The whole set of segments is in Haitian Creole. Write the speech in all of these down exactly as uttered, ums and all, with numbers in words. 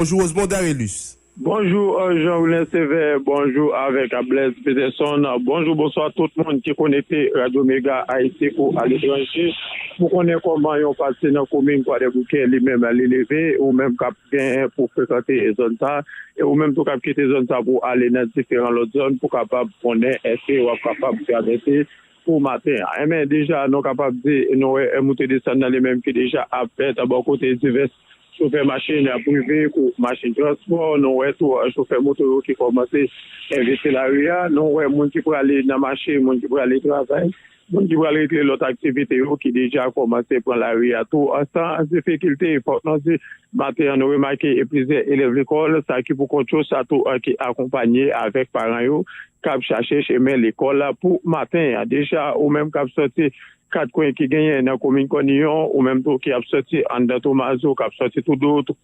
Bonjou Osbon Darelus. Bonjou, Jean Wilens Sévère. Bonjou avèk Blaise Peterson. Bonjou, bonswa tout moun ki konekte Radyo Mega Ayiti pou aletranje. Pou konnen kòman yon pati nan komin Kwadèboukè li menm li leve, ou menm k ap gen pou frekante zòn sa, e ou menm tou k ap kite zòn sa pou ale nan diferan lòt zòn pou kapab konnen èske w ap kapab travèse pou maten an. Enben, deja, nou kapab di, nou wè moute desann nan li menm ki deja ap fèt bò kote divès chofè machin prive kou machin transpò. Nou wè tou chofè moto yo ki kòmanse envesti lari a. Nou wè moun ki prale nan mache, moun ki prale travay, moun ki prale regle lòt aktivite yo ki deja kòmanse pran lari a tou san difikilte. Fòk nou di, maten an, nou remake plizyè elèv lekòl, sa ki pou kont yo, sa tou ki akonpanye avèk paran yo, k ap chache chemen lekòl pou maten an. Deja, ou menm k ap sòti kat kwen ki genyen nan komin Kòniyon, ou menm tou ki ap sòti anndan Tomazo, k ap sòti Toudo,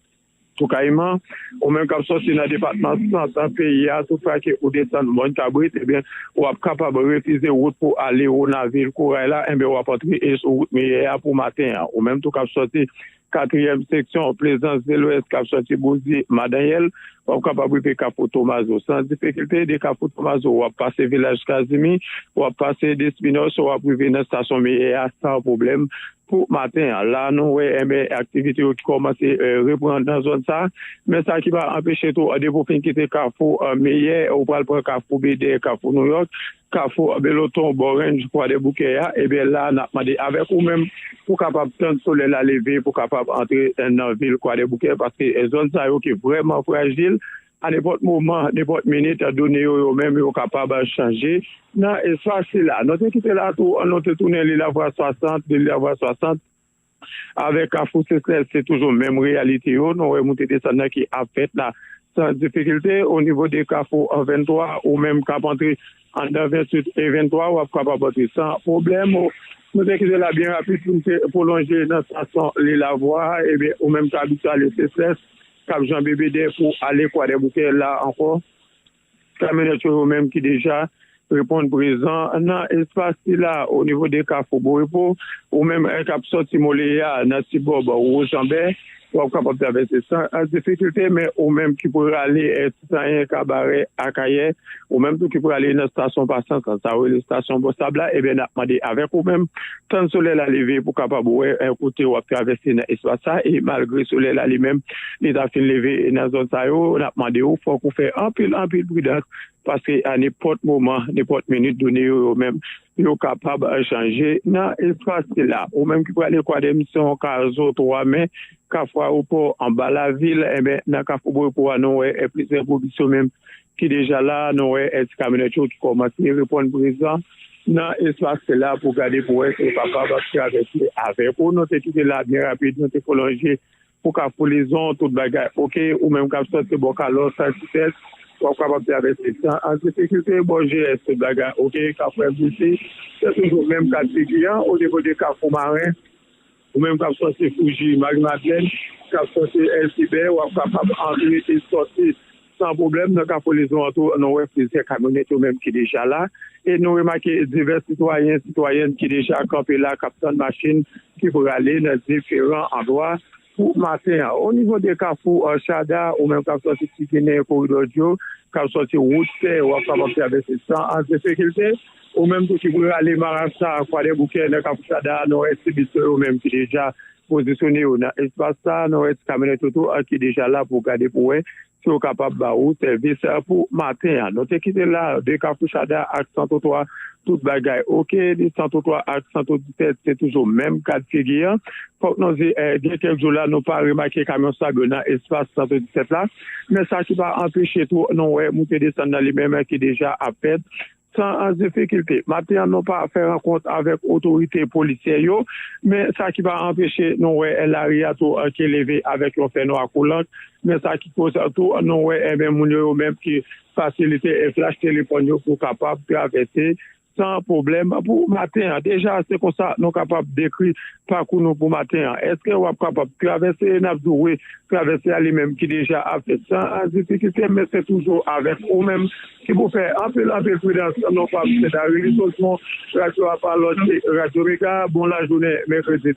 Toukayiman, ou menm k ap sòti nan depatman sant peyi a, tout fwa ke ou desann Mòn Kabrit, ebyen, w ap kapab refize wout pou ale Wonavil, Koray la, enben, w ap antre sou wout meyè a pou maten an. Ou menm tou k ap sòti katriyèm seksyon Plezans de Lwès k ap sòti Bouzi, Madanyèl, w ap kapab rive Kafou Tomazo san difikilte. De Kafou Tomazo, w ap pase Vilaj Kazimi, w ap pase Despinos, w ap rive nan estasyon meyè a san pwoblèm. Pou maten an, la nou wè enben aktivite yo ki kòmanse reprann nan zòn sa. Men sa ki pa anpeche tou, depi w fin kite Kafou Meyè, ou pral pran Kafou Bedè, Kafou Nouyòk, Kafou Beloton, bò Range, Kwadèboukè a, ebyen la n ap mande avèk ou menm pou kapab tann solèy la leve, pou kapab antre nan vil Kwadèboukè, paske zòn sa yo ki vrèman frajil, a nenpòt moman, nenpòt minit, done yo yo menm yo kapab chanje nan espas sila. Nou te kite la tou, nou te tounen Lilavwa swasant, de Lilavwa swasant avèk Kafou Sesèl, se toujou menm reyalite yo. Nou wè moute desann nan ki ap fèt la san difikilte. O nivo de Kafou ventwa, ou menm k ap antre anndan venntuit e ventwa, w ap kapab antre san pwoblèm. Nou te kite la byen rapid pou nou te pwolonje nan estasyon Lilavwa, ebyen, ou menm k abitye ale Sesèl, k ap janbe Bedè pou ale Kwadèboukè la ankò. Kamyonèt yo, yo menm ki deja reponn prezan nan espas sila. O nivo de Kafou Borepo, ou menm k ap sòti Moleya nan Tibòb, Wojanbè, w ap kapab travèse san difikilte, men ou menm ki prale Titanyen, Kabarè, Akayè, ou menm tou ki prale nan estasyon Pasans, sa yo rele estasyon Bò Sab la, ebyen, n ap mande avèk ou menm, tann solèy la leve pou kapab wè kote w ap travèse nan espas sa, e malgre solèy la li menm, li ta fin leve nan zòn sa yo, n ap mande w, fòk ou fè anpil, anpil pridans, paske a nenpòt moman, nenpòt minit, done yo, yo menm, yo kapab chanje nan espas sila. Ou menm ki prale Kwadèmisyon, Kazo, Twamen, Kafou Ayewopò, anba lavil, enben, nan Kafou Borepo a, nou wè plizyè gwo bis yo menm ki deja la, nou wè ti kamyonèt yo ki kòmanse reponn prezan nan espas sila pou gade pou wè si yo kapab travèse avèk ou. Nou te kite la byen rapid, nou te pwolonje pou Kafou Lizon, tout bagay oke. Ou menm k ap sòti bò Kalò, Santisèt, w ap kapab travèse san difikilte. Bò G S, tout bagay oke. Kafou F B C, se toujou menm ka d figi an. O nivo de Kafou Maren, ou menm k ap sòti Fouji, Mari Madlèn, k ap sòti Èl Sibè, w ap kapab antre e sòti san pwoblèm. Nan Kafou Lizon an tou, nou wè plizyè kamyonèt yo menm ki deja la. E nou remake divès sitwayen, sitwayèn ki deja kanpe la, k ap tann machin ki prale nan diferan andwa pou maten an. O nivo de Kafou Chada, ou menm k ap sòti Ti Ginen, Koridò Dyo, k ap sòti wout tè, w ap kapab travèse san difikilte. Ou menm tou ki prale Marasa, Kwadèboukè, nan Kafou Chada, nou wè ti bis yo menm ki deja pozisyone yo nan espas sa, nou wè ti kamyonèt yo tou ki deja la pou gade pou wè si yo kapab ba ou sèvis pou maten an. Nou te kite la de Kafou Chada ak san twa, tout bagay oke. De san twa ak san disèt, se toujou menm ka d figi an. Fòk nou di, gen kèk jou la, nou pa remake kamyon sab yo nan espas san disèt la. Men sa ki pa anpeche tou, nou wè moute desann nan li menm ki deja ap fèt san difikilte. Maten an, nou pa fè rankont avèk otorite polisyè yo, men sa ki pa anpeche nou wè lari a tou ki leve avèk yon fènwa koulant, men sa ki koz tou nou wè enben moun yo, yo menm ki fasilite flach telefòn yo pou kapab travèse san pwoblèm pou maten an. Deja, se konsa nou kapab dekri pakou nou pou maten an. Èske w ap kapab travèse? N ap di w wi, travèse a li menm ki deja ap fèt san difikilte, men se toujou avèk ou menm ki pou fè anpil, anpil pridans. Non pa m se Darius Osmond, radyo a pa lòt se Radyo Mega. Bon lajounen, mèkredi